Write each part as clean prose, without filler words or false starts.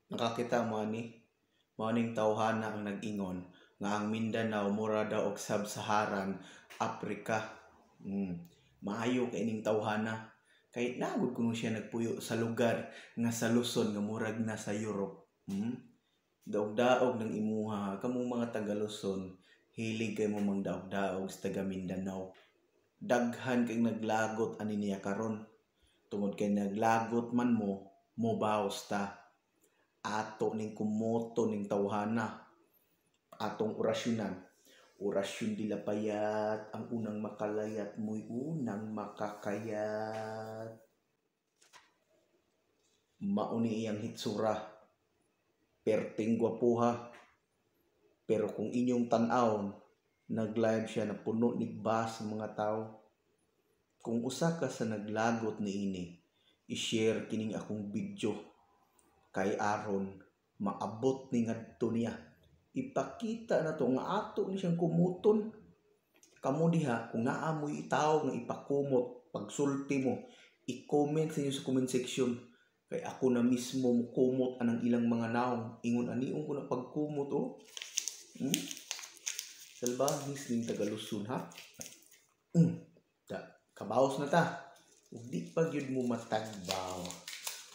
Nakakita mo ani, mao ning tawhana ang nag-ingon nga ang Mindanao mura daw og Sub-Saharan Africa. Maayo kay ning tawhana kay nagod kuno siya nagpuyo sa lugar nga sa Luzon nga murag na sa Europe. Daog-daog ng imuha kamong mga taga Luzon, hilig kay mo mangdaog-daog sa taga Mindanao. Daghan kay naglagot ani niya karon tungod kay naglagot man mo, mobaws ta. Ato ning kumoto ning tawhana, atong orasyonan. Orasyon dila payat, ang unang makalayat mo'y unang makakayat. Mao ni iyang hitsura. Perting gwapuha. Pero kung inyong tan-awon, nag-live siya na puno nigbas sa mga tao. Kung usa ka sa naglagot niini, i-share kining akong video kay aron maabot ni ngadto niya. Ipakita na to nga ato ni siyang kumuton. Kamo diha, kung naa mo'y itaw nga ipakumot, pagsulti mo, i-comment sa inyo sa comment section. Kay ako na mismo mukumot anang ilang mga naong. Ingon aniong ko na pagkumot, oh. Salbahis ning taga Luzon, ha? Ta, kabaos na ta. Ug di pa gyud mo matagbaw.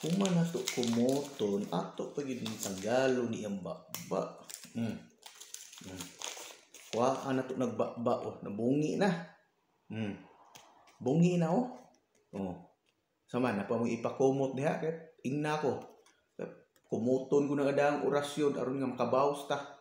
Human na to kumoton, ato pa gyud ning tanggalo ni ang baba. Kuhaan na to nagbaba, oh, nabungi na. Bungi na, oh. Oh. Sama na pa mo ipakumot diha kay ingna ko. Kumuton ko na ang orasyon aron nga makabawas ta.